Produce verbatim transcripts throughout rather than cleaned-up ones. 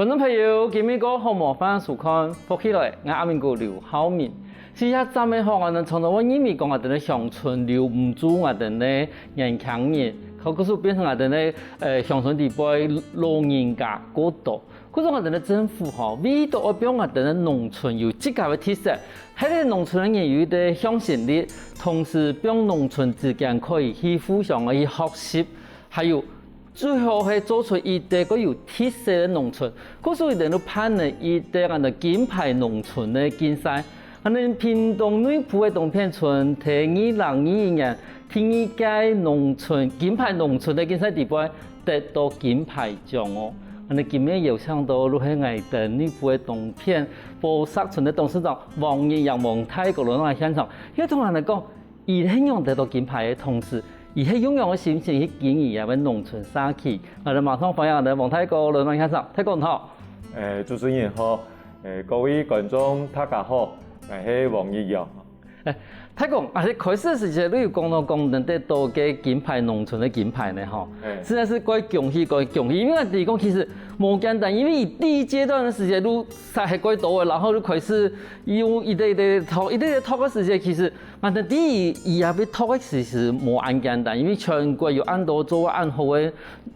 觀眾朋友，今晡日好無？歡迎收看《福氣來》，𠊎阿明哥劉浩明。這站仔吼，𠊎等常常會認為講𠊎等个鄉村留毋住𠊎等个年輕人，可故所變成𠊎等个呃鄉村裡背老人家過多。故所𠊎等个政府吼，為著愛分𠊎等个農村有自家个特色， 係个農村个人有一個向心力，同時分農村之間可以去互相个去學習，還有最好係做出一個較有特色个農村。故所佢等就辦了一個安到金牌農村个競賽。安到屏東內埔个東片村，在二零二一年第二屆農村金牌農村个競賽裡背， 得到金牌獎哦。安到今晡日邀請到就係𠊎等內埔个東片寶石村个董事長王日陽王大哥來到現場，佢同𠊎等講，佢係仰得到金牌个同時，佢係用仰个心情去經營這個農村社區。𠊎等馬上歡迎𠊎等王大哥來到現場，大哥你好。誒，主持人好，誒，各位觀眾大家好，𠊎係王日陽。 誒，大哥，啊，你開始个時節，你有講到講能得到个金牌農村个金牌呢，吼，實在係蓋恭喜，蓋恭喜。因為𠊎知講其實無簡單，因為佢第一階段个時節，你實在係蓋多个，然後你開始用一個一個讀，一個一個讀个時節，其實，反正第一，佢也會讀个其實無恁簡單，因為全國有恁多做恁好个，𠊎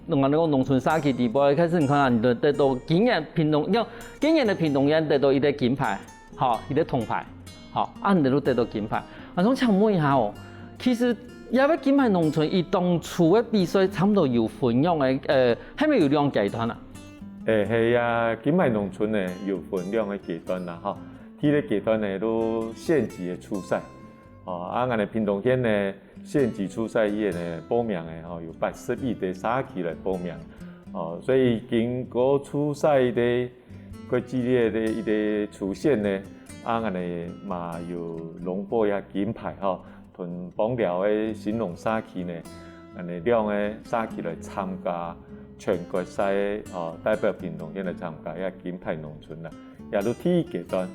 等講農村社區裡背，開始你看啊，你得到今年屏東，你看今年个屏東縣得到一個金牌。 吼，一個銅牌，吼，恁樣就得到金牌。𠊎想請問一下哦，其實這個金牌農村，佢當初个比賽差不多有分兩個，呃，係毋係有兩個階段啊？誒，係啊，金牌農村呢有分兩個階段啦，吼。第一個階段呢，就縣級个初賽，吼，啊，𠊎等屏東縣呢， 縣級初賽以前呢，報名个吼，有八十一個社區來報名。哦，所以經過初賽个，个激烈个一個初選呢，啊，𠊎等嘛有榮獲這金牌吼，同枋寮个興隆社區呢，𠊎等兩個社區來參加全國賽个，哦，代表屏東縣來參加這金牌農村啦，也就第一階段。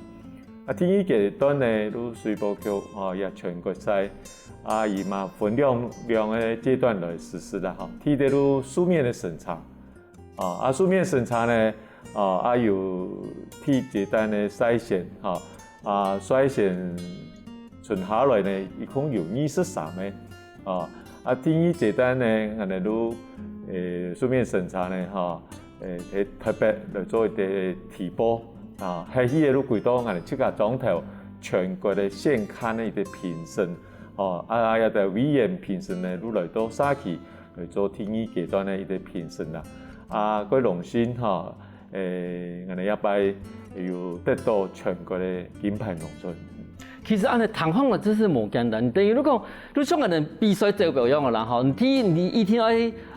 啊，第二階段呢，就水波球，吼，這全國賽，啊，佢嘛分兩，兩個階段來實施啦，吼。第一個就書面个審查，啊，啊，書面審查呢，啊，啊，有第一階段个篩選，吼，啊，篩選存下來呢，一共有二十三個，啊，啊，第二階段呢，𠊎等就，誒，書面審查呢，吼， 誒，係特別來做一個提報，啊，係去个就歸到𠊎等自家莊頭全國个選刊个一個評審，哦，啊，啊，這個委員評審呢，就來到社區來做第二階段个一個評審啦。啊，蓋榮幸吼，誒，𠊎等這擺有得到全國个金牌農村。 其實恁樣聽起來真係無簡單。等於你講，你像恁樣比賽招標樣个啦，吼，你第一，你一定要，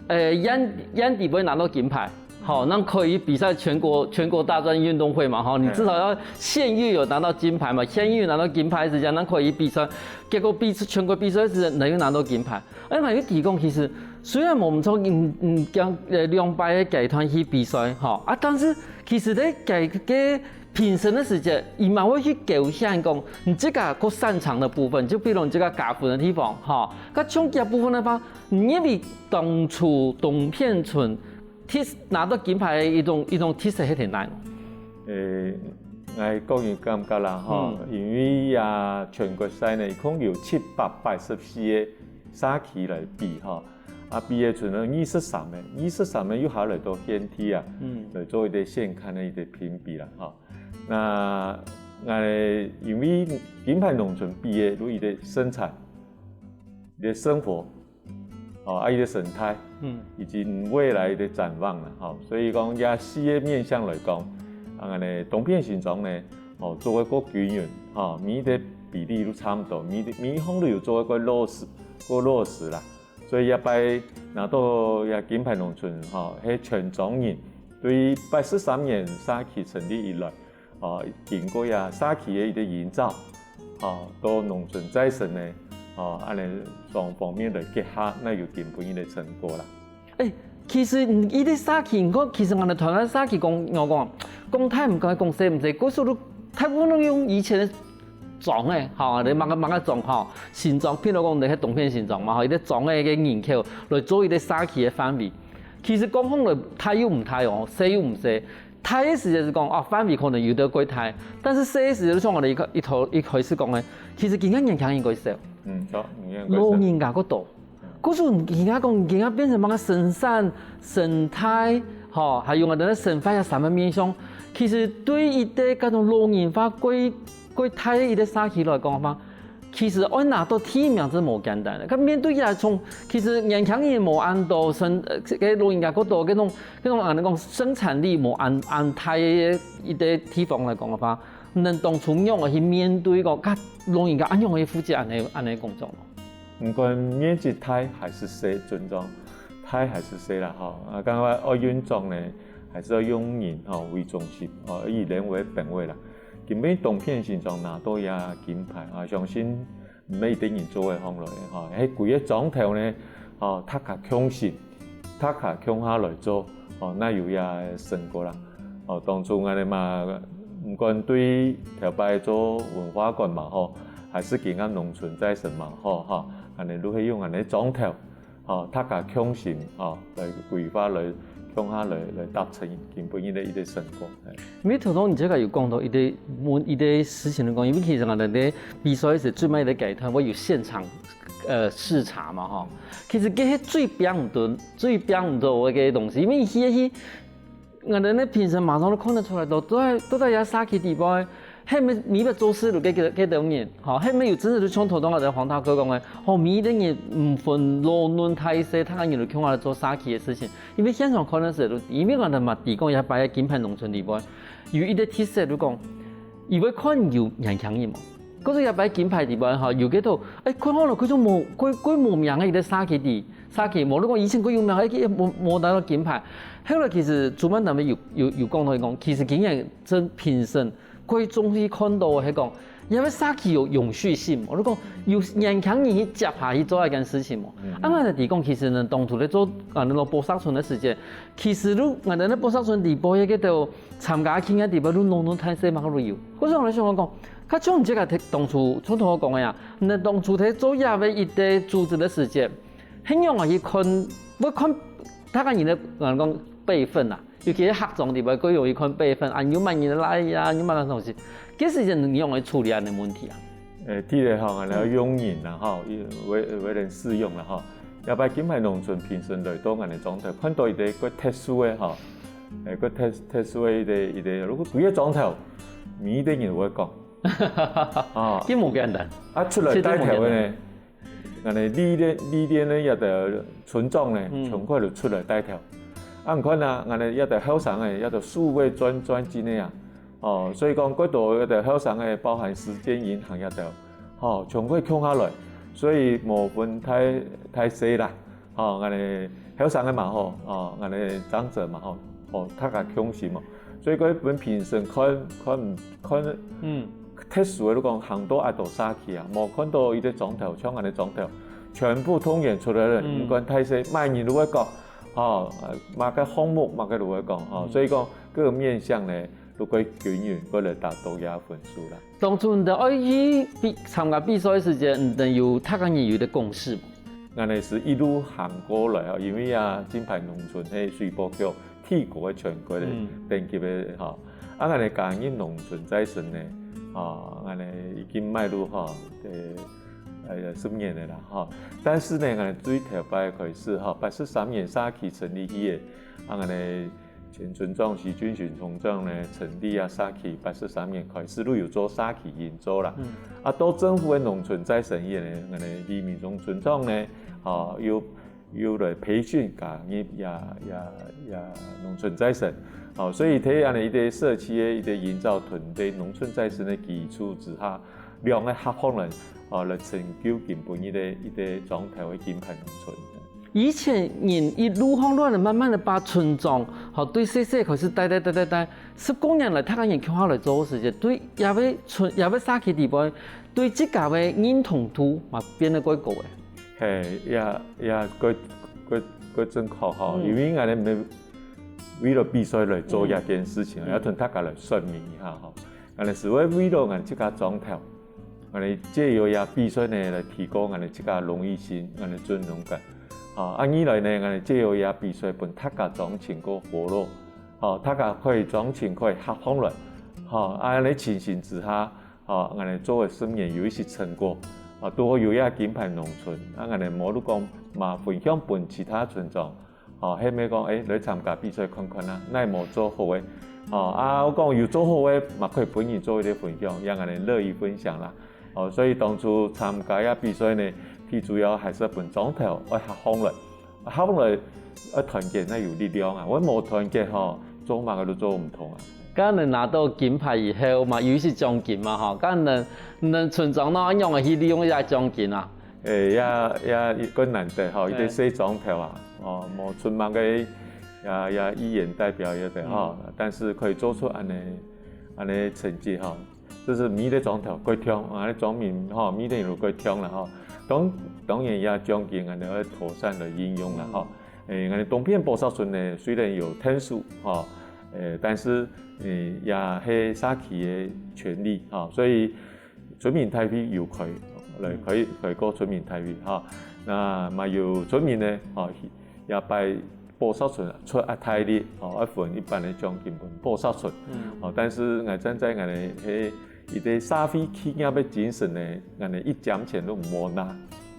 呃，縣，縣裡背拿到金牌，吼，那可以比賽全國，全國大專運動會嘛，吼，你至少要縣域有拿到金牌嘛，縣域拿到金牌時間，那可以比賽，結果比，全國比賽時間，能夠拿到金牌。 哎，𠊎有提供，其實雖然無毋著，嗯，嗯，講，呃，兩擺个階段去比賽，吼，啊，但是其實咧，該个評審个時節，佢嘛會去勾選講，你自家較擅長个部分，就比如你自家加分个地方，吼，該像這部分个話，你認為當初東片村特，拿到金牌个一種，一種特色係在哪？誒，𠊎個人感覺啦，吼，因為啊，全國賽呢，一共有七百八十四個 社區來比吼，啊，比个村呢二十三個，二十三個又還來到縣地啊，來做一個選刊个一個評比啦吼。那，呃，因為金牌農村比个就佢个生產、佢个生活，哦，啊，佢个生態，以及未來个展望啦吼。所以講，這四個面向來講，啊，𠊎等東片新莊呢，哦，做个較均勻，吼，每一個比例都差不多，每，每一項都有做个較落實，較落實啦。 所以這擺拿到這金牌農村吼，係全莊人對八十三年社區成立以來，哦，經過這社區个一個營造，哦，到農村再生呢，哦，恁樣雙方面來結合，那有今晡日个成果啦。誒，其實，嗯，一個社區，你看，其實𠊎等台灣社區講，𠊎講，講大毋講，講細毋細，故所都大部分都用以前个 莊仔，吼，你麼个麼个莊吼，新莊，譬如講你係東片新莊嘛，吼，一個莊仔个人口來做一個社區个範圍。其實講起來大又毋大哦，細又毋細。大个時節係講啊，範圍可能有兜較大，但係細个時節，就像𠊎兜一開一頭一開始講个，其實今下年輕人較少，嗯，著，年輕人較少。老人家較多。故所今下講，今下變成麼个生產、生態，吼，還有𠊎兜个生活這三个面向，其實對一個該種老人化較較大个一個社區來講嘛，其實愛拿到第一名係無簡單个。佢面對這種，其實年輕人無恁多，生，呃，个老人家較多，該種，該種，啊，講生產力無恁，恁大个一個地方來講个話，你等當初仰般去面對講，佮老人家恁樣去負責恁樣，恁樣工作無？毋管面積大還係細，村莊大還係細啦，吼，啊，感覺愛用長呢，還係愛用人，吼，為中心，吼，以人為本位啦。今晡日當天先生拿到這金牌，啊，相信毋係一個人做會䟘來个，吼，係規個莊頭呢，吼，大家共心，大家共下來做，吼，正有這成果啦。吼，當初𠊎兜嘛，毋管對頭擺做文化館嘛好，還係今下農村再生嘛好，吼，𠊎兜都係用𠊎兜莊頭，吼，大家共心，吼，來規劃，來共下來，來達成今晡日个一個成果。嘿。因為頭先你這個有講到一個問，一個事情來講，因為其實𠊎兜在比賽時最尾个階段會有現場，呃，視察嘛，吼。其實這係最拚毋到，最拚毋到个東西，因為去，去，𠊎兜呢評審馬上都看得出來，到，到底，到底這社區底背， 係毋係每一個做事个該，該兜人，吼，係毋係有真實个像頭先𠊎兜黃大哥講个，吼，每一個人毋分老嫩大細，大家人都共下來做社區个事情。因為現場看个時候，因為𠊎兜嘛知講這擺个金牌農村底背，有一個特色就講，佢會看有年輕人無。可是這擺金牌底背吼，有幾多，哎，看好了，佢就無，佢，佢無名个一個社區底，社區，無你講以前佢有名，哎，佢無，無拿到金牌。後來其實主辦單位有，有，有講到講，其實今年這評審 較重視看到个係講，因為社區有永續性，𠊎兜講有年輕人去接下去做這件事情無。啊，𠊎兜知講，其實呢，當初在做啊，該个寶石村个時節，其實都，𠊎兜在寶石村底背个該兜參加慶个底背，都老嫩大細嘛都有。故所𠊎想講，較像這個當初像頭講个啊，你當初在做這个一個組織个時節，係仰般去看，會看大家人个，啊，講輩分啊， 尤其係客庄底背，較容易看輩分，啊，有麼人來啊，有麼个東西。該時節你仰般處理恁樣个問題啊？呃，第一个吼，𠊎兜用人啦吼，為，為人使用啦吼。這擺金牌農村評審來到𠊎兜莊頭，看到一個較特殊个吼，呃，較特，特殊个一個，一個，如果規個莊頭，每一個人會講，哦，這無簡單。啊，出來帶頭个呢， 𠊎兜歷練，歷練个這兜村長呢，嗯。全部都出來帶頭。啊，你看啊，𠊎兜這兜後生个，這兜數位轉，轉進个啊。哦，所以講，過多這兜後生个，包含時間銀行這兜，吼，全部共下來，所以無分大，大細啦。吼，𠊎兜後生个嘛好，哦，𠊎兜長者嘛好，哦，大家共心哦。所以講，分評審看，看，看，嗯。特殊个，你講行到恁多社區啊，無看到一個莊頭，像𠊎兜莊頭， 全部動員出來了，嗯。毋管大細，麼人都會講，吼，呃，麼个項目，麼个都會講，吼，嗯。所以講，各個面向呢，都較均勻，過來達到這分數啦。當初你兜愛去比，參加比賽个時節，你兜有大家人有一個共識無？𠊎兜係一路行過來吼，因為啊，金牌農村係水保局第一个全國个，嗯。等級个吼，啊，𠊎兜加入農村再生呢，吼，𠊎兜已經邁入吼，呃， 呃，十年了啦，吼。但是呢，𠊎兜最頭擺開始，吼，八十三年社區成立起个，啊，𠊎兜前村長徐俊雄村長呢，成立啊社區八十三年開始，就有做社區營造啦。嗯。啊，到政府个農村再生以後呢，𠊎兜李明忠村長呢，吼，又，又來培訓加入也，也，也農村再生。吼，所以在恁樣一個社區个一個營造團隊，農村再生个基礎之下， 兩個合伙人，哦，來成就今晡日个一個莊頭个金牌農村。以前人一路項亂个，慢慢个把村莊，吼，對細細開始帶帶帶帶帶，十過年來，大家人共下來做个時節，對這位村、這位社區底背，對自家个認同度嘛變得較高个。嘿，也、也較、較、較正確吼，嗯。因為𠊎兜毋係為了比賽來做這件事情，嗯。也同大家來說明一下吼。 𠊎兜係會為了𠊎兜自家莊頭，𠊎兜藉由這比賽呢，來提高𠊎兜自家榮譽心，𠊎兜尊榮感。啊，啊，二來呢，𠊎兜藉由這比賽，分大家莊親較和樂，吼，大家可以掌情可以合䟘來，吼，啊恁樣情形之下，吼，恁樣做个十年有一些成果，啊，都有一个金牌農村，啊恁樣無就講嘛分享分其他村莊，吼，係毋係講，欸，來參加比賽看看啊，哪無做好个，吼，啊，𠊎講有做好个，嘛可以分你做一个分享，讓恁樣樂意分享啦。哦，所以當初參加這比賽呢，最主要還係分庄頭愛合䟘來，合䟘來愛團結，才有力量啊。𠊎無團結吼，做麼个都做毋通啊。該恁樣拿到金牌以後嘛，有一些獎金嘛吼，該恁樣，恁樣村長呢，仰般去利用這獎金啊？欸，也也更難得吼，一个細庄頭啊，哦，無出麼个也也議員代表也得吼，但是可以做出恁樣恁樣成績吼。 這係每个庄頭蓋暢，啊，庄民吼，每个人都蓋暢啦吼。當當然也獎金，𠊎等愛妥善來運用啦吼。欸，𠊎等東片寶石村呢，雖然有天數吼，欸，但是欸也係社區个權利吼，所以村民大會有開來開開過村民大會吼，那嘛有村民呢吼，也拜 寶石村出啊大力，吼，愛分一般个獎金分寶石村，吼，但是𠊎站在𠊎等係一个社會企業个精神呢，𠊎等一針錢都無拿，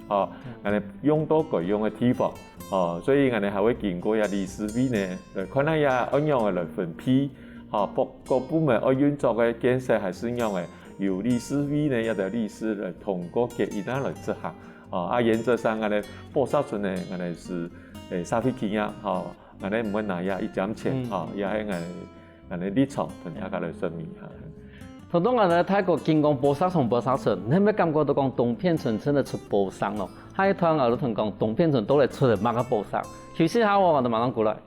吼，𠊎等用到該用个地方，吼，所以𠊎等還會經過這理事會呢，來看下這愛仰仔來分配，吼，各各部門愛運作个建設還係仰仔，由理事會呢這兜理事來通過決議啊來執行。 哦，啊原則上𠊎等寶石村呢，𠊎等係欸社會企業，吼，𠊎等毋會拿這一針錢，吼，這係𠊎𠊎等立場同大家來說明哈。頭先𠊎等大哥緊講寶石村寶石村，你係毋係感覺到講東片村真个出寶石咯？下一段𠊎就同講東片村到底出了麼个寶石？休息下，𠊎等馬上過來。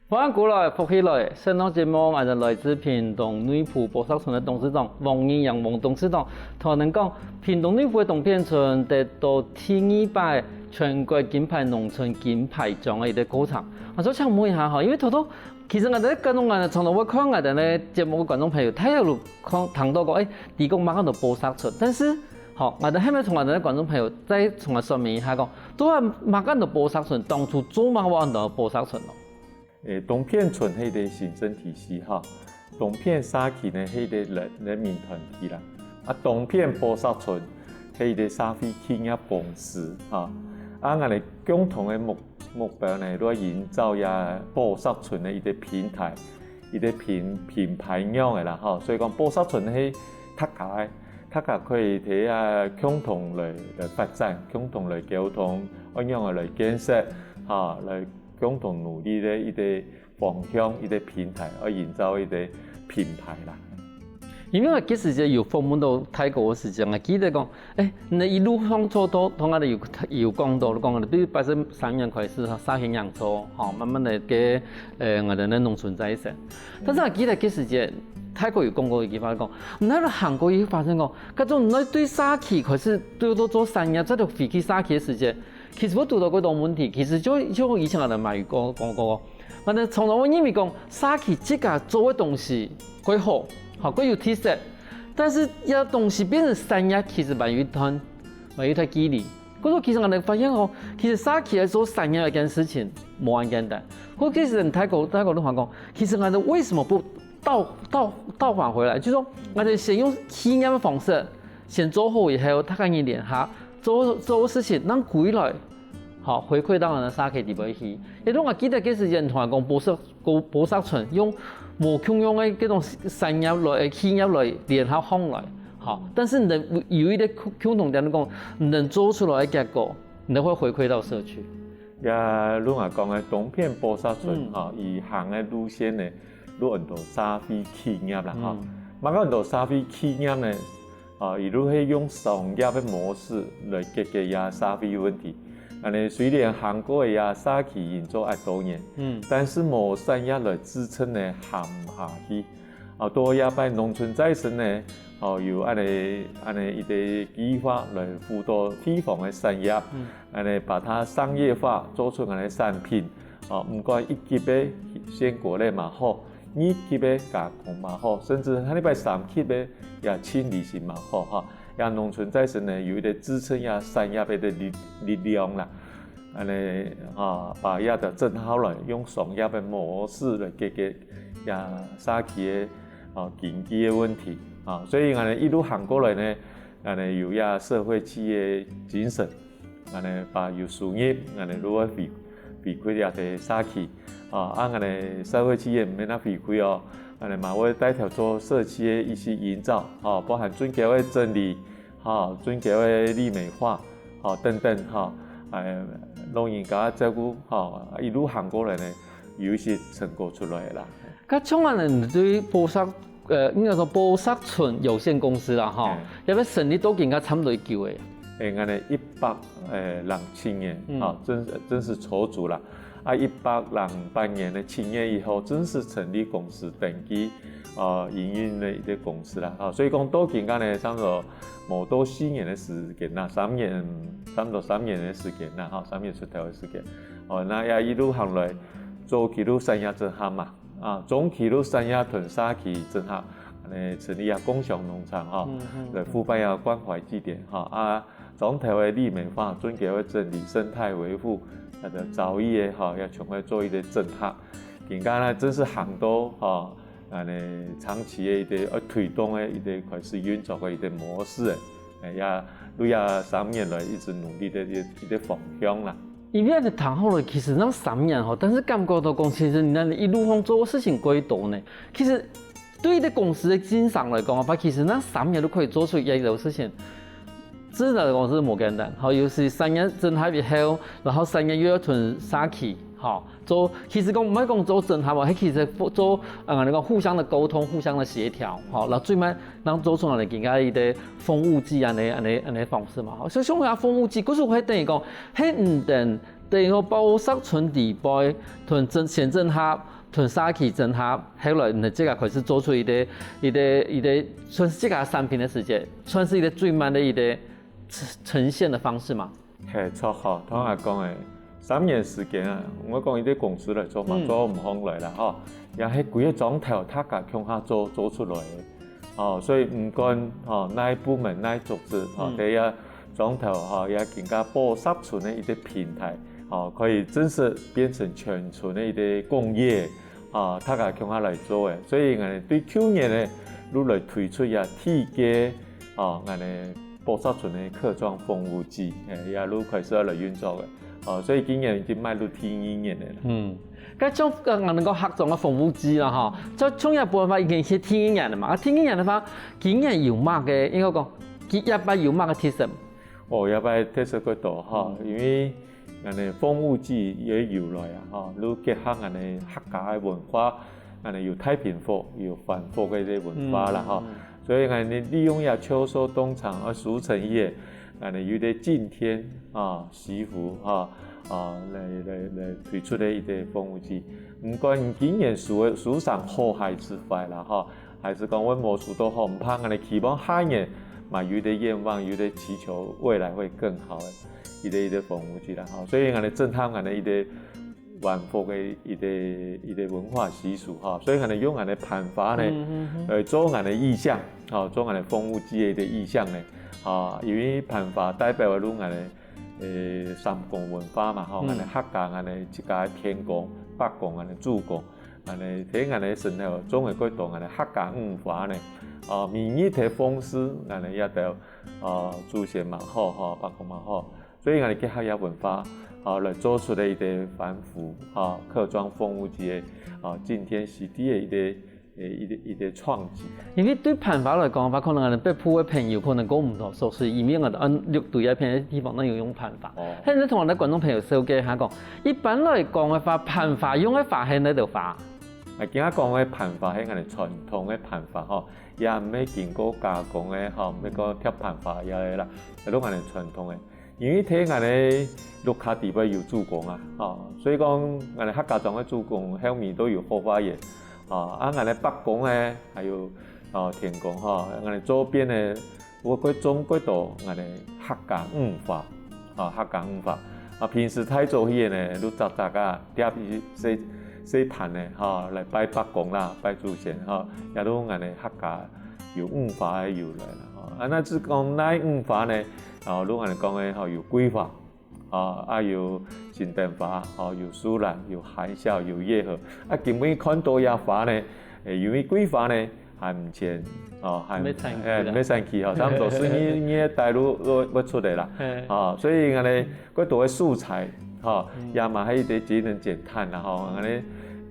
歡迎過來，福氣來！上段節目，𠊎等來自屏東內埔寶石村个董事長王仁陽王董事長，同𠊎等講屏東內埔个東片村得到第二擺全國金牌農村金牌獎个一個過程。𠊎想請問一下吼，因為頭頭其實𠊎等个觀眾，𠊎等常常會看𠊎等个節目个觀眾朋友，大家有看聽到講，欸，知講麼个安到寶石村，但是吼，𠊎等還無同𠊎等个觀眾朋友再重新說明一下講，到底麼个安到寶石村，當初做麼个會安到寶石村咯？ 欸，東片村係一個行政體系哈，東片社區呢係一個人人民團體啦，啊東片寶石村係一個社會企業公司哈，啊𠊎等共同个目目標呢，就係營造這寶石村个一個平台，一個品品牌樣个啦哈，所以講寶石村係大家个，大家可以在啊共同來來發展，共同來溝通，仰仔來建設，哈，來 共同努力个一個方向，一個平台，愛營造一個品牌啦。因為𠊎該時節有訪問到大哥个時節，𠊎記得講，欸，你一路上做到，同𠊎等有有講到，講到對八十三年開始，社區營造，吼，慢慢个，欸，𠊎等个農村再生。但是𠊎記得該時節，大哥有講過一句話，講，你行過去發現講，該種你對社區開始對到做產業，再到回去社區个時節， 其實𠊎堵到幾多問題，其實就就以前𠊎等嘛有講講過，𠊎等常常會認為講社區自家做个東西蓋好，吼，蓋有特色，但是這東西變成產業，其實還有一段還有一段距離。故所其實𠊎等發現吼，其實社區來做產業這件事情無恁簡單。故其實大哥大哥都還講，其實𠊎等為什麼不倒倒倒返回來，就說𠊎等先用企業个方式，先做好以後，大家人聯合， 做做事情，讓歸來，吼，回饋到𠊎等社區裡背去。也就𠊎記得該時節同𠊎講，寶石寶石村用無共樣个該種產業來企業來聯合起來，吼，但是你有一個共共同點，講你做出來个結果，你會回饋到社區。也就𠊎講个東片寶石村，吼，佢行个路線呢，就安到社會企業啦，吼。麼个安到社會企業呢？ 啊，佢就係用商業个模式來解決這社會問題。恁仔雖然行過个這社區營造恁多年，但是無產業來支撐呢，行毋下去。啊，到這擺農村再生呢，哦，有恁仔恁仔一個計畫來輔導地方个產業，恁仔把它商業化，做出恁仔產品，哦，毋管一級个鮮果類嘛好，二級个加工嘛好，甚至下禮拜三級个也盡利息嘛好哈。也農村再生呢，有一個支撐這產業个力力量啦。恁呢啊，把這个整合來用商業个模式來解決這社區个啊經濟个問題啊。所以恁呢一路行過來呢，恁呢有這社會企業精神。 恁呢把有收入，恁呢就會回回饋這个社區。啊，啊，恁呢社會企業毋免拿回饋哦，恁呢嘛會帶頭做社區个一些營造，吼，包含準教个整理，吼，準教个綠美化，吼，等等，吼，哎，老人家照顧，吼，一路行過來呢，有一些成果出來啦。該像恁呢，你對寶石，呃，應該說寶石村有限公司啦，吼，嗯。也要成立到今个差不多久誒？ 誒，恁呢一百誒零七年，嗯。啊，正正式籌組啦。啊，一百零八年个七月一號正式成立公司，登記，呃，營運个一個公司啦。啊，所以講到今个呢，差不多無到四年个時間啦，三年，差不多三年个時間啦，哈，三年出頭个時間。哦，該也一路行來，早期就產業整合嘛， 啊，中期就產業同社區整合，恁呢成立啊共享農場吼，嗯，嗯，來復辦啊關懷據點吼，啊，庄頭个綠美化、準教个整理、生態維護，啊，个陶藝个吼，也全部做一個整合。今个呢，正式行到吼，恁呢長期个一個要推動个一個開始運作个一個模式誒，哎呀，這也三年來一直努力个一個一個方向啦。 因為恁呢聽好了，其實恁三年吼，但是感覺到講，其實你恁呢一路上做个事情過多呢。其實對一個公司个經營上來講，啊，其實恁三年都可以做出這種事情，真的來講是無簡單。吼，尤其產業整合以後，然後產業又要同社區，吼，做，其實講毋係講做整合嘛，係其實做，呃，那個互相的溝通、互相的協調，吼，然後最尾 能做出來个今个一個蜂霧劑恁呢、恁呢、恁呢方式嘛。吼，所以像這蜂霧劑，故所係等於講，係毋等，等於講寶石村底背，同整、先整合，同社區整合，後來呢，這個開始做出一個、一個、一個，算是這個產品个時節，算是一個最慢个一個呈、呈現个方式嘛。 係，著吼，頭下講个，三年時間啊，𠊎講一個公司來做嘛，嗯。做毋好來啦吼，也係歸個庄頭大家共下做、做出來个。哦，所以毋管吼，哪一部門、哪一組織吼，嗯。在這庄頭吼，也今个寶石村个一個平台，吼，可以正式變成全村个一個工業，吼，大家共下來做个。所以𠊎對舊年呢，就來推出這第一個，吼，𠊎个 寶石村个殼裝蜂霧劑，誒，也就開始來運作个。哦，所以今年已經邁入第二年个啦。嗯，該種，呃，𠊎等講殼裝个蜂霧劑啦，吼，這創業辦法已經係第二年了嘛。啊，第二年个話，今年有麼个，應該講，佢這擺有麼个特色？哦，這擺特色較多吼，嗯。因為 𠊎等蜂霧劑个由來啊，吼，就結合𠊎等客家个文化，𠊎等有太平服，有番服个這文化啦，吼。嗯，嗯。所以𠊎等利用這秋收冬藏啊，收成以後，𠊎等有一個敬天啊、惜福啊，啊，來、來、來推出个一個蜂霧劑。毋管今年收个、收成好還係壞啦，吼，還係講會無收到好，毋怕，𠊎等期望下年嘛有一個願望，有一個祈求，未來會更好个。 一個、一個蜂霧劑啦，吼。所以𠊎等整合𠊎等一個番服个一個、一個文化習俗，吼。所以𠊎等用𠊎等个盤花呢，嗯，嗯，嗯。來做𠊎等个意象，吼，做𠊎等个蜂霧劑个一個意象呢，吼，因為盤花代表个就𠊎等个，呃，三公文化嘛，吼，嗯。𠊎等个客家，𠊎等个自家个天公、伯公，𠊎等个祖公，𠊎等个，在𠊎等个身頭種个過多𠊎等个客家五花呢，哦，明日个風師，𠊎等个也得，哦，祖先嘛好，吼，伯公嘛好， 所以𠊎等結合這文化，啊，來做出个一個番服，啊，殼裝蜂霧劑个，啊，敬天惜地个一個，呃，一個，一個創舉。因為對盤花來講个話，可能𠊎等北部个朋友可能較毋多熟悉，因為𠊎等安六堆該片个地方，該有用盤花。哦。該你同𠊎等觀眾朋友紹介一下講，一般來講个話，盤花用个花係哪兜花？啊，今下講个盤花係𠊎等傳統个盤花吼，也毋係經過加工个吼，毋係講貼盤花這個啦，係都𠊎等傳統个。 因為在𠊎等个屋下底背有祖公啊，吼，所以講𠊎等客家庄个祖公後面都有後花園，吼，啊，𠊎等伯公呢，還有，哦，天公，吼，𠊎等左邊呢，有過種過多𠊎等客家五花，吼，客家五花，啊，平時大早起呢，就早早啊，疊一細細盤呢，吼，來拜伯公啦，拜祖先，吼，也就𠊎等客家有五花个由來啦，吼。啊，若係講哪五花呢？啊，就𠊎等講个，吼，有桂花，啊，啊有新燈花，吼，有樹蘭，有含笑，有月荷。啊，今晡看到這花呢，誒，因為桂花呢， 還毋全，哦，還，毋係產期啦。誒，毋係產期吼，差毋多係二，二月底就會，會出來啦。嘿。哦，所以恁呢，較多个素材，吼，嗯。也嘛係一個節能減碳啦，吼，恁呢，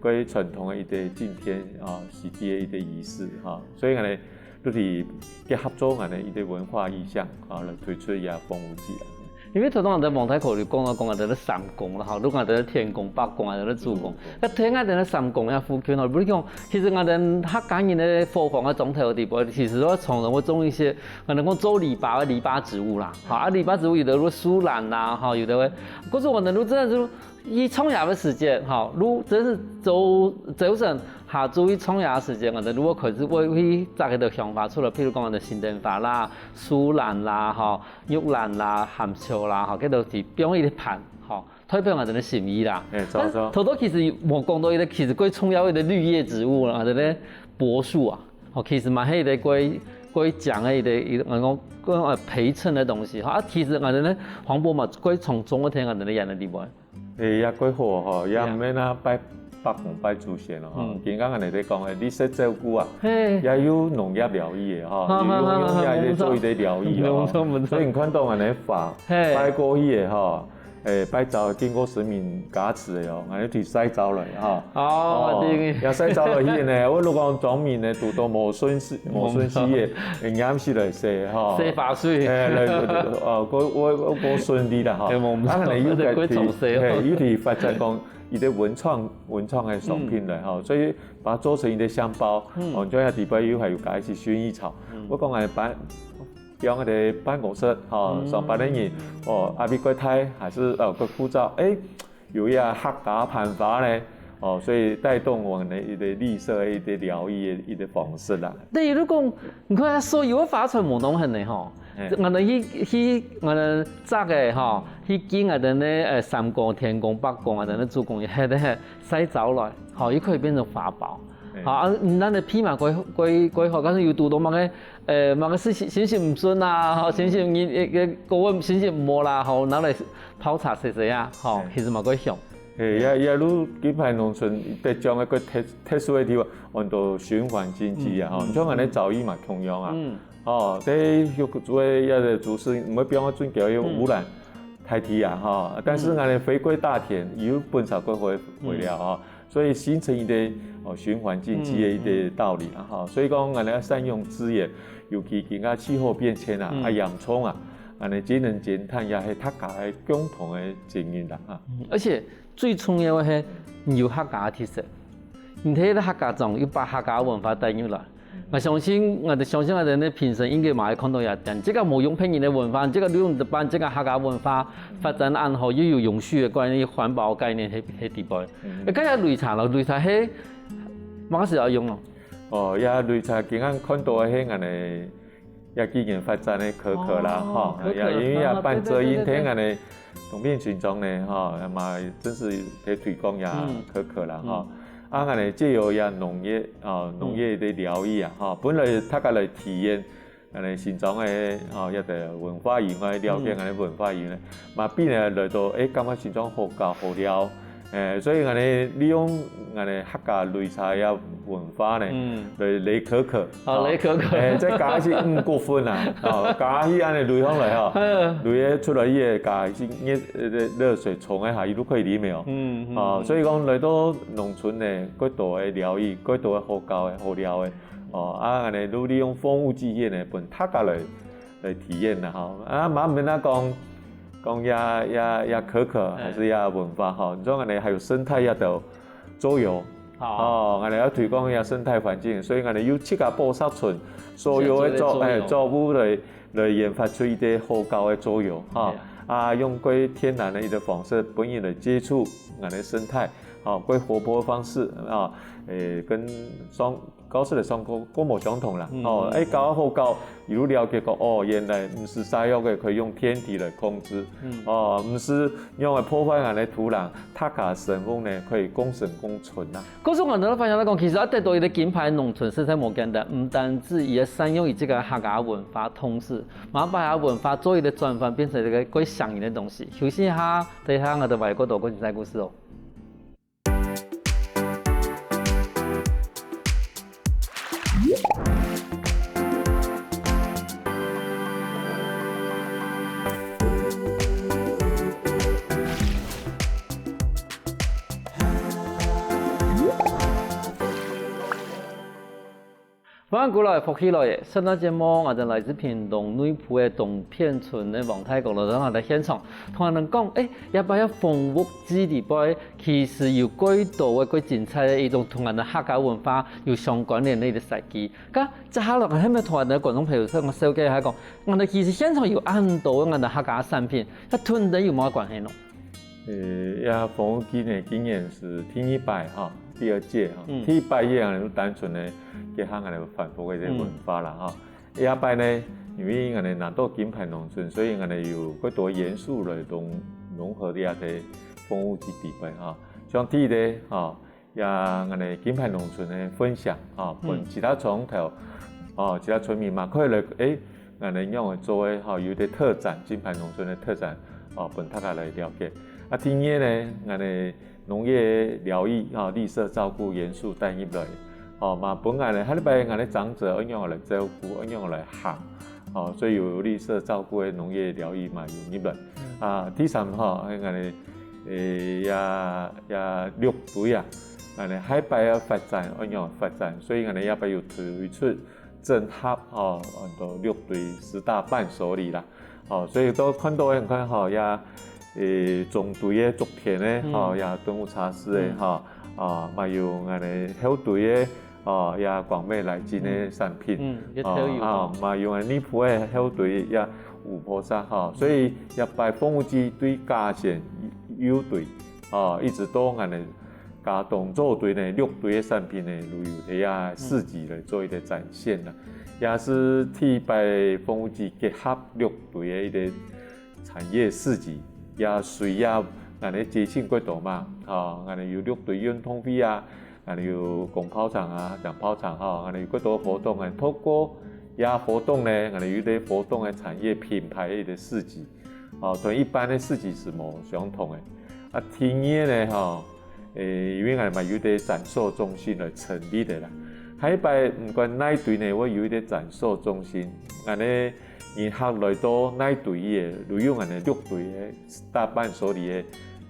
較傳統个一個敬天，哦，洗地个一個儀式，吼，所以恁呢，就係結合做恁呢一個文化意象，哦，來推出這紅屋祭啦。 因為頭先𠊎等王太考慮講啊，講𠊎等个三公啦，吼，如果𠊎等个天公、伯公，𠊎等个祖公，該天𠊎等个三公這附近吼，比如講，其實𠊎等客家人个伙房个中庭个地方，其實都常常會種一些，𠊎等講做籬笆个籬笆植物啦，吼，啊，籬笆植物有个樹蘭啦，吼，有个，可是𠊎等就真的是，一創業个時節，吼，就真是朝，朝晨下晝一創業个時節，𠊎等就會開始會去摘該个香花出來，譬如講𠊎等新燈花啦、樹蘭啦，吼， 玉蘭啦、含笑啦，吼，該都係放一個盤，吼，代表𠊎等个心意啦。誒，著，著。頭頭其實無講到一個其實最重要一個綠葉植物啦，𠊎等个柏樹啊，吼，其實嘛係一個最，最靚个一個，一個，𠊎講，講，呃，陪襯个東西，吼，啊，其實𠊎等个黃柏嘛，最常種个天𠊎等个園个地方。 誒，也較好吼，也毋免啊拜伯公拜祖先咯吼。嗯。今日𠊎等在講个綠色照顧啊，嘿。也有農業療癒个吼，哈哈哈哈，有用也在做一個療癒哦。無錯，無錯。所以你看到𠊎等个花，嘿。拜過去个吼，誒，拜早經過神明加持个哦，𠊎等去曬燥了哈。哦，哦，對。也曬燥了去呢，我如果講莊民呢，堵到無順序，無順序个，會黏起來洗吼。洗髮水。誒，來，來，來，哦，我，我，我，我順利啦吼。對，無錯，啊，可能有个這個重洗哦。嘿，有个發展講， 一個文創，文創个商品來吼，嗯。所以把它做成一個香包，嗯。哦，就像裡背又還有加一些薰衣草。嗯。我講來辦，用个辦公室吼，嗯。上班个人，哦，壓力過大，還係，呃，過枯燥，誒，有一個客家盤花呢，哦，所以帶動𠊎等个一個綠色个一個療癒个一個方式啦。對，如果你看所有个花材無同款个吼， 嘿。𠊎等去，去，𠊎等摘个吼，去敬𠊎等个，呃，三公、天公、伯公，𠊎等个祖公，一下仔曬燥來，吼，又可以變成花包。嘿。吼，啊，嗯，𠊎等个皮嘛，過，過，過好，假使有堵到麼个，呃，麼个事情，心情毋順啊，吼，心情，你，呃，呃，過，心情毋好啦，吼，拿來泡茶洗洗啊，吼，嘿。其實嘛，過香。嘿，也，也如這擺農村得獎个，過特，特殊个地方，安到循環經濟啊，吼，嗯。你像𠊎等个早已嘛，共樣啊。嗯。 哦，這有做个也係做事，毋會變做全球个污染，嗯。大體啊，吼。但是𠊎等回歸大田，又本少過回，回了，嗯。吼。所以形成一個，哦，循環經濟个一個道理啦，嗯，嗯。吼。所以講，𠊎等愛善用資源，尤其今个氣候變遷啊，嗯。啊，嚴重啊，𠊎等節能減碳也係大家个共同个責任啦，哈。嗯，而且最重要个係，你有客家个特色。你在客家庄，又把客家文化帶入來， 𠊎相信，𠊎相信𠊎等个評審應該嘛會看到這點。這個無用別人个文化，這個用得把這個客家文化發展恁好，又有永續个概念、環保个概念，係，係底背。嗯。誒，該個擂茶咯，擂茶係麼个時候用咯？哦，這擂茶今日看到个係𠊎等這幾年發展个可可啦，哦，吼，可可，也因為也辦這一天，啊，對，對，對，對。𠊎等東平村莊呢，吼，也嘛真係在推廣這，嗯。可可啦，吼。嗯。 啊，𠊎等藉由這農業，哦，農業个療癒啊，吼，本來大家來體驗，𠊎等新莊个，哦，這個文化以外，了解𠊎等文化以外，嘛變成來到，誒，感覺新莊好搞好尞，誒，所以𠊎等利用𠊎等客家擂茶个文化呢，嗯。來擂可可，哦，哦，擂可可。誒，再加一些五穀粉啊，哦，加去恁樣擂上來吼，嗯。擂个出來个加一些熱，呃，熱水沖一下，佢都可以啉个哦。嗯，嗯。哦，所以講來到農村呢， 過多个療癒，過多个好搞个、好尞个。哦，啊，恁樣就利用紅屋祭獻呢，分大家來，來體驗啦，吼。啊，慢慢仔講，講這，這，這可可，嗯。還係這文化，吼。你像恁樣還有生態這兜桌遊，好。哦，恁樣愛推廣這生態環境，所以恁樣有自家寶石村所有个作，自家做个桌遊。誒，作物來，來研發出一個好搞个桌遊，吼。對啊。啊，用過天然个一個方式，分人來接觸恁樣生態，哦，過活潑个方式啊，誒，跟上高斯个上課過無相同啦。哦，誒，教學校一路了解講，哦，原來毋使徙屋个，可以用天敵來控制。哦，毋使用來破壞𠊎个土壤，大家生活呢可以共生共存啊。故所𠊎兜發現來講，其實愛得到一個金牌農村實在無簡單，毋單止佢愛善用佢自家客家文化，同時嘛把客家文化做一個轉換，變成一個過雙贏个東西。休息一下，等一下𠊎兜還有更多个精彩故事哦。 歡迎歸來，福氣來了！上段節目，𠊎兜來自屏東內埔个東片村个王大哥來到𠊎兜現場，同𠊎兜講，誒，這擺个豐屋祭裡背，其實有蓋多个蓋精彩个一種同𠊎兜客家文化有相關聯个一個設計。該接下來，𠊎兜還愛同𠊎兜觀眾朋友紹介一下講，𠊎兜其實現場有恁多个𠊎兜客家產品，該同你兜有麼个關係呢？ 呃，這豐屋祭呢，今年是第二擺哈，第二屆哈。嗯。第一擺也係單純个結合𠊎兜返鄉个一個文化啦哈。嗯。這擺呢，因為𠊎兜拿到金牌農村，所以𠊎兜有較多元素來融，融合這個豐屋祭裡背哈。像第一個哈， 也𠊎兜金牌農村个分享，吼，嗯。分其他村頭，吼，其他村民嘛，可以來，誒，𠊎兜仰仔做个，吼，有一個特展，金牌農村个特展，吼，分大家來了解。啊，第二呢，𠊎兜農業療育，吼，綠色照顧元素帶入來，吼，嘛分𠊎兜，下禮拜𠊎兜長者愛仰仔來照顧，愛仰仔來行，吼，所以有綠色照顧个農業療育嘛有入來。嗯。啊，第三，吼，𠊎兜，誒，也，也綠堆啊， 𠊎兜下擺个發展，愛仰發展，所以𠊎兜這擺有推出整合，吼，安到綠堆十大伴手禮啦。吼，所以都看到个，你看吼，也，誒，中堆个竹田个，嗯。吼，也動物茶室个，嗯。吼，啊，嘛有𠊎兜後堆个，吼，也光美來進个產品。嗯，嗯，也特有，啊，吼。嘛有𠊎內埔个後堆也有菩薩，吼，所以這擺豐屋祭對佳善、幼堆，吼，一直到𠊎兜 佳冬做堆呢，綠堆个產品呢，都有在這市集來做一個展現啦。也係第一擺豐屋祭結合綠堆个一個產業市集，也需要𠊎兜節慶過多嘛，吼，𠊎兜有綠堆運動會啊，𠊎兜有公炮場啊、搶炮場吼，𠊎兜有過多活動啊，透過這活動呢，𠊎兜有一個活動个產業品牌个一個市集。 哦，同一般个市集係無相同个。啊，第二呢，吼，誒，因為𠊎兜嘛有一個展售中心來成立个啦。下一擺毋管哪堆呢，會有一個展售中心，恁呢人客來到哪堆个，就用𠊎兜綠堆个搭伴手禮个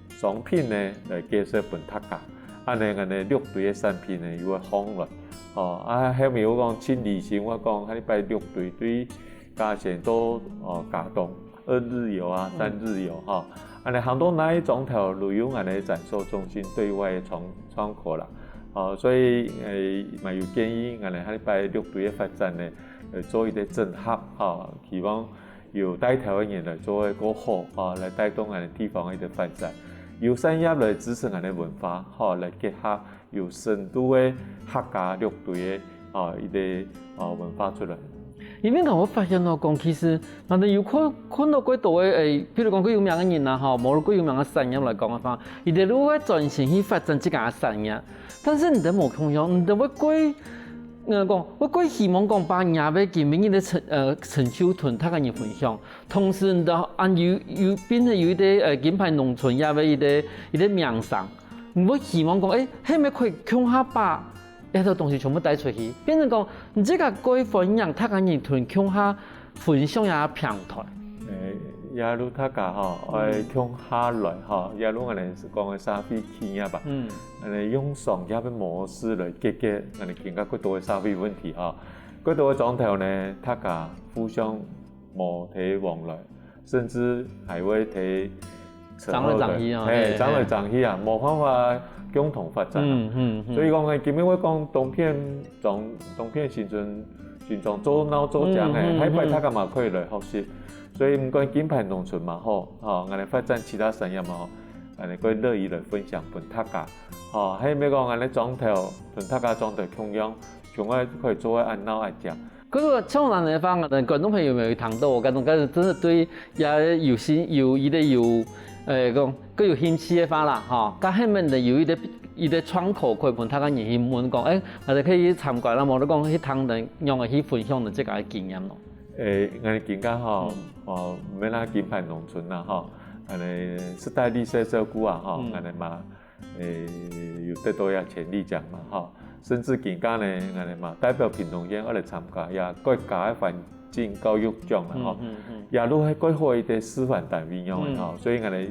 商品呢，來介紹分大家。恁呢𠊎兜綠堆个產品呢，又會放落。哦，啊，後面有講盡理性，𠊎講下一擺綠堆對 佳善到，哦，佳冬，二日遊啊，嗯。三日遊哈。恁呢行到哪一庄頭，都有𠊎兜个展售中心對外个窗，窗口啦。哦，所以，誒，嘛有建議，𠊎兜下禮拜綠堆个發展呢，呃，做一個整合，哈，希望有帶頭个人來做个較好，哈，來帶動𠊎兜地方个一個發展。有產業來支持𠊎兜文化，哈，來結合 有深度个客家綠堆个，啊，一個，啊，文化出來。因為𠊎會發現到講，其實𠊎兜有看，看到幾多个，誒，譬如講幾有名个人啊，吼，無論幾有名个產業來講个話，佢兜都會專心去發展自家个產業。但是你兜無共樣，你兜會過，呃，講，會過希望講把若个今晡日个成，呃，成就同大家人分享。同時，你兜還有，有，變成有一個，呃，金牌農村這个一個，一個名聲。 你會希望講，誒，係毋係可以共下把這兜東西全部帶出去，變成講，你自家過歡迎，大家人同共下分享這平台。誒，也如大家吼，嗯。愛共下來吼，也如𠊎兜講个社會企業吧，嗯。𠊎兜用商業个模式來解決𠊎兜今下較多个社會問題吼。較多个庄頭呢，大家互相無體往來， 甚至還會在爭來爭去啊，嘿，嘿，爭來爭去啊，嘿。無辦法共同發展啊。嗯，嗯，嗯。所以講呢，今晡日𠊎講東片庄，東片新村，新庄做鬧做僵个，嗯，嗯，下擺大家嘛可以來學習。嗯。所以毋管金牌農村嘛好，吼，𠊎兜發展其他產業嘛好，恁呢，過樂意來分享分大家。吼，還有無講恁呢莊頭，分大家莊頭共樣，像𠊎可以做个恁鬧恁遽。可是像恁呢个話，恁呢觀眾朋友有聽到，我感覺真的對也有心有一个有，呃，講更有興趣的話啦，吼，該下面的有一个一个窗口可以分大家人去問講，哎，大家可以去參觀啦，無就講去聽人樣个去分享的這个經驗咯。 誒，𠊎等今下吼，哦，毋免啦，金牌農村啦吼，恁呢，世代綠色照顧啊吼，嗯。𠊎等嘛，誒，有得到這潛力獎嘛吼，甚至今下呢，𠊎等嘛代表屏東縣愛來參加這國家个環境教育獎啦吼，嗯，嗯，嗯。也都係國家个一个示範單位樣个吼，嗯。所以𠊎等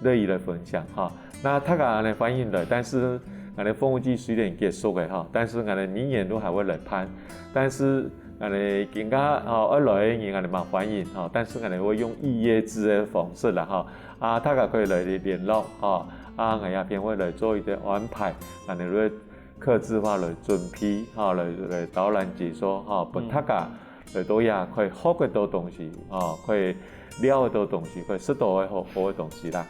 樂意來分享吼。那大家恁呢歡迎來，但是𠊎等服務季雖然結束个吼，但是𠊎等明年都還會來辦，但是 恁呢，今下吼愛來个人，𠊎等嘛歡迎吼，但是𠊎等會用預約制个方式啦吼。啊，大家可以來聯絡吼，啊，𠊎這片會來做一个安排，𠊎等會客製化來準備吼，來來導覽解說吼，分大家來到這可以學得到東西吼，可以 尞个東西，或食到个好好个東西啦。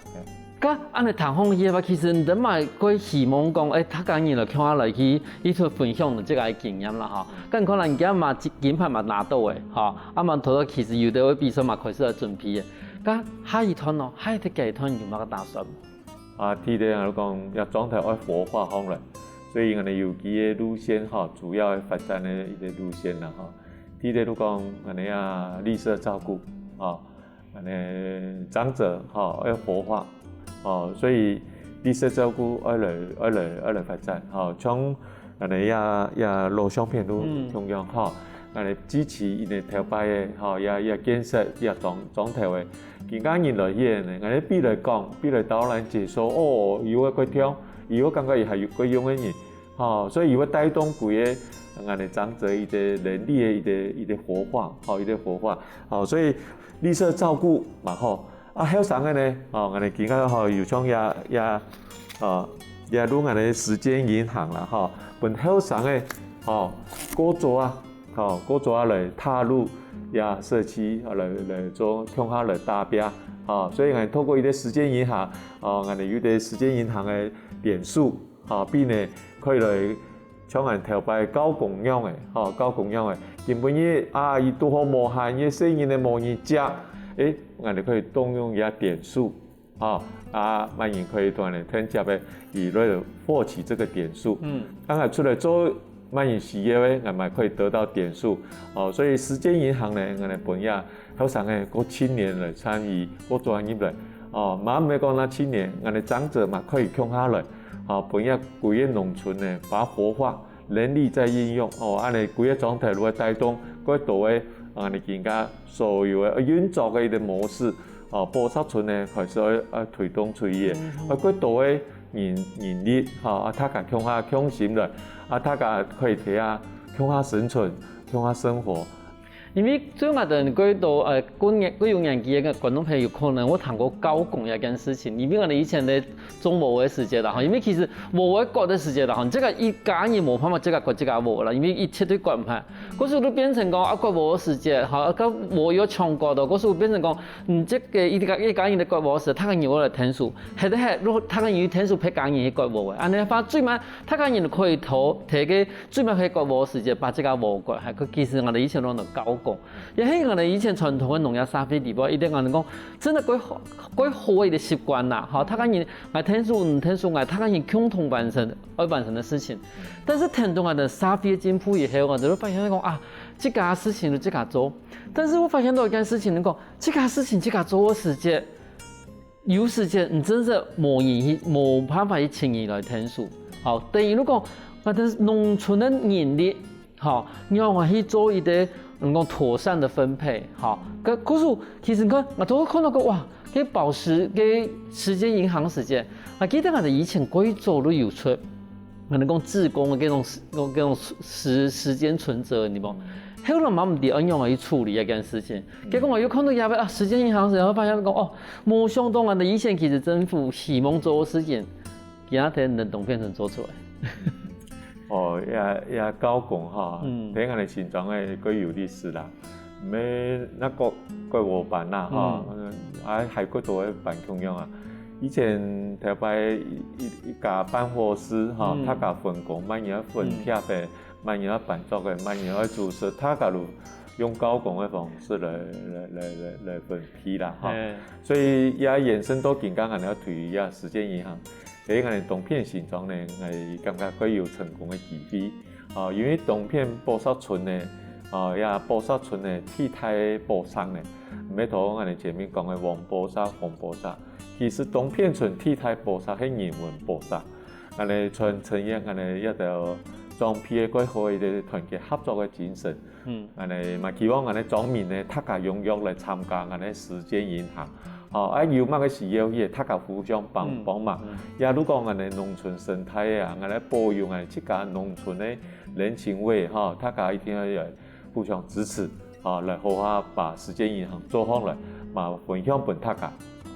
該恁呢聽下去个話，其實你等嘛會希望講，誒，大家人來共下來去一起分享這个經驗啦吼。該你看人家嘛金牌嘛拿到个吼，啊嘛頭頭其實有个會比賽嘛開始來準備个。該下一段咯，下一个階段有麼个打算？啊，第一个就講這莊頭愛活化起來，所以𠊎等有幾个路線吼，主要个發展个一个路線啦吼。第一个就講恁呢啊，綠色照顧吼。 恁呢長者吼愛活化吼，所以綠色照顧愛來愛來愛來發展吼，像恁呢這這老相片都共樣吼，恁呢支持𠊎等頭擺个吼，這這建設這莊莊頭个，今下人來去呢，𠊎等比來講，比來導覽解說，哦，有个過暢，有个感覺也還有个用个人， 吼，所以佢會帶動歸个𠊎等長者一个人力个一个一个活化，吼，一个活化。吼，所以綠色照顧嘛吼，啊後生个呢，吼，𠊎等今下吼有像這這，呃，這路𠊎等時間銀行啦吼，分後生个吼，過早啊，吼，過早啊來踏入這社區，來來做共下來打拚，吼，所以𠊎等透過一个時間銀行，哦，𠊎等有个時間銀行个點數， 吼，比呢可以來像𠊎頭擺教工樣个，吼，教工樣个。今晡日啊，佢堵好無閒，佢細人仔無人接，誒，𠊎等可以動用佢个點數，吼，啊，麼人可以同𠊎等承接个，佢來獲取這个點數。嗯。啊，𠊎出來做麼人需要个，𠊎嘛可以得到點數。哦，所以時間銀行呢，𠊎等分這後生个，過青年來參與，過轉入來。哦，嘛毋係講那青年，𠊎等長者嘛可以共下來。 吼，分這歸个農村呢，把它活化，人力再運用，哦，恁呢歸个莊頭會帶動過多个，啊，𠊎等今下所有个，呃，運作个一个模式，哦，寶石村呢開始愛愛推動出去个，啊，過多个人人力，吼，啊，大家共下共心來，啊，大家可以在這共下生存，共下生活。 因為對𠊎等過多，呃，過年過有年紀个觀眾朋友，可能會聽過教工這件事情。因為𠊎等以前在種禾个時節啦，吼，因為其實禾个割个時節啦，吼，這个一家人無辦法自家割自家禾啦，因為一切都割毋開。故所就變成講啊，割禾个時節，吼，啊，割禾又搶割到，故所變成講，嗯，這个一家一家人在割禾个時，大家人會來𢯭手，係个係，如果大家人去𢯭手，別家人去割禾个，恁呢話最慢，大家人可以投，提个最慢去割禾个時節，把自家禾割，還其實𠊎等以前攏有教工。 也係𠊎等以前傳統个農業社會裡背，一定𠊎等講，真个過好過好个一个習慣啦，吼，大家人𠊎𢯭手，你𢯭手，𠊎大家人共同完成愛完成个事情。但是等到𠊎等社會進步以後，𠊎等就發現講啊，自家个事情就自家做。但是𠊎發現到一件事情，你講自家个事情自家做个時節， 有時節，你真係無人去，無辦法去請人來𢯭手。好，等於如果，啊，但是農村个人力，吼，你愛去做一个，嗯，講妥善个分配，吼，該故所其實你看，𠊎都會看到講，哇，該寶石，該時間銀行時間，𠊎記得𠊎等以前過去做都有出， 可能講志工个這種時，這種時，時間存摺，你無？後來嘛毋知愛仰般去處理這件事情。結果𠊎又看到這个啊，時間銀行時，然後發現講，哦，無想到𠊎等以前其實政府希望做个事情，今下天能動變成做出來。哦，也也教工哈，嗯。聽𠊎等新莊个个有歷史啦，毋係那个个我班啦哈，嗯。啊，還過多个班共樣啊。以前頭擺一一一家辦伙食吼，大家分工，麼人愛分帖个，麼人愛辦桌个，麼人愛主持，大家就用教工个方式來來來來來分配啦吼。所以也延伸到今下，𠊎兜推這時間銀行，在𠊎兜東片新莊呢，𠊎感覺較有成功个機會。哦，因為東片寶石村呢，哦，這寶石村呢，第一大寶石呢，毋係頭𠊎兜前面講个黃寶石、紅寶石， 其實東片村第一大寶石係人文寶石。𠊎兜傳承這𠊎兜這兜莊皮个蓋好一個團結合作个精神。嗯，𠊎兜嘛希望𠊎兜莊民呢，大家踴躍來參加𠊎兜時間銀行。哦，啊有麼个需要，也大家互相幫幫忙。也如果𠊎兜農村生態啊，𠊎兜保有𠊎兜自家農村个人情味吼，大家一定要有互相支持。 啊，來好好把時間銀行做好來，嘛分享分大家。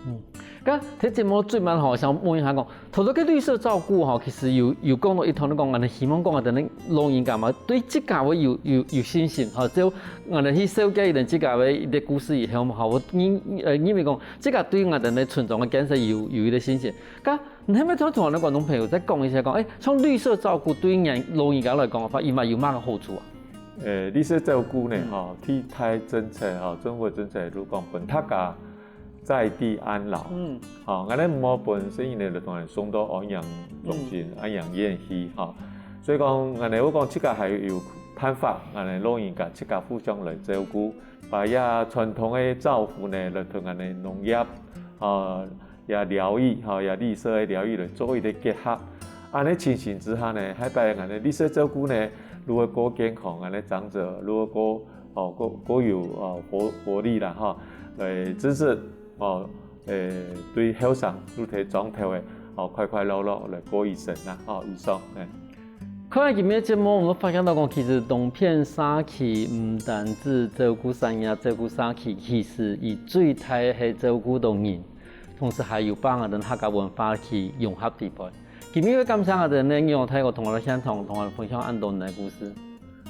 嗯，該這節目最尾吼，想問一下講，頭頭个綠色照顧吼，其實有有講到一段講，𠊎兜希望講𠊎兜个老人家嘛，對自家會有有有信心吼，就𠊎兜去紹介佢兜自家个一個故事以後嘛，吼，𠊎認呃認為講，自家對𠊎兜个村莊个建設有有一個信心。該你係毋係同同𠊎兜觀眾朋友再講一下講，誒，像綠色照顧對人老人家來講个話，佢嘛有麼个好處啊？ 呃，綠色照顧呢，吼，第一大政策吼，政府个政策就講分大家在地安老。嗯，吼，𠊎兜毋好分細人仔就同人送到安養中心、安養院去吼。所以講，𠊎兜會講自家還有辦法，𠊎兜老人家自家互相來照顧，把這傳統个照顧呢，來同𠊎兜農業，吼， 也療育，吼，也綠色个療育來做一個結合。恁呢情形之下呢，下擺𠊎兜綠色照顧呢，如何過健康，𠊎兜長者如何過，哦，過過有哦活活力啦，吼，來支持哦，誒，對後生如何莊頭个，哦，快快樂樂來過一生啦，吼，以上，誒。 看今日个節目，𠊎發現到講，其實東片社區毋單止照顧產業、照顧社區，其實佢最大係照顧到人，同時還有把𠊎兜客家文化去融合裡背。今日个感謝𠊎兜呢，楊大哥同𠊎兜現場同𠊎兜分享恁多个故事。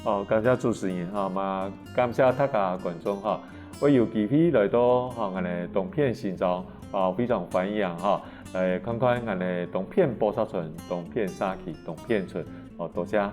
哦，感謝主持人哈，嘛感謝大家觀眾哈，會有機會來到哈，𠊎兜東片新莊，啊，非常歡迎哈，來看看𠊎兜東片寶石村、東片社區、東片村，哦，多謝。